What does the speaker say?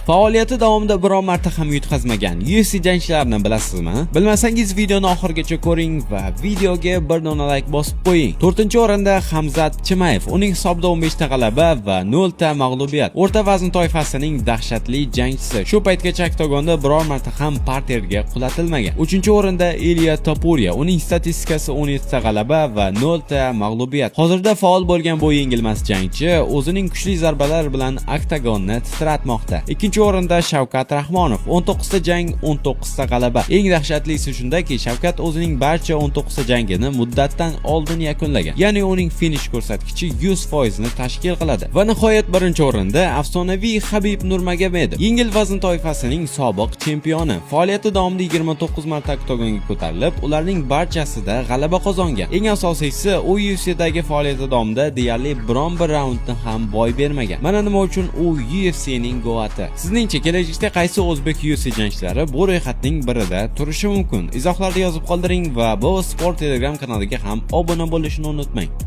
Faoliyati davomida biron marta ham yutqazmagan UFC jangchilarini bilasizmi? Bilmasangiz, videoni oxirigacha ko'ring va videoga bir dona like bosib qo'ying. 4-o'rinda Hamzat Chimaev. Uning hisobida 15 ta g'alaba va 0 ta mag'lubiyat. O'rta vazn toifasining dahshatli jangchisi. Shu paytgacha oktagonda biror marta ham parterga qulatilmagan. 3-o'rinda Ilya Topuria. Uning statistikasi 17 ta g'alaba va 0 ta mag'lubiyat. Hozirda faol bo'lgan bu yengilmas jangchi o'zining kuchli zarbalari bilan oktagonni titratmoqda. Ikkinchi o'rinda Shavkat Rahmonov. 19 ta jang, 19 ta g'alaba. Eng dahshatlisi shundaki, Shavkat o'zining barcha 19 ta jangini muddatdan oldin yakunlagan. Ya'ni uning finish ko'rsatkichi 100% ni tashkil qiladi. Va nihoyat, birinchi o'rinda afsonaviy Habib Nurmagomedov. Yengil vazn toifasining sobiq chempioni. Faoliyati davomida 29 marta oktagonga ko'tarilib, ularning barchasida g'alaba qozongan. Eng asosiysi, u UFCdagi faoliyati davomida deyarli biron bir raundni ham boy bermagan. Mana nima uchun u UFCning GOATi. Sizningcha, kelajakda qaysi o'zbek UFC jangchilari bu ro'yxatning birida turishi mumkin? Izohlarda yozib qoldiring va Bobo Sport Telegram kanaliga ham obuna bo'lishni unutmang.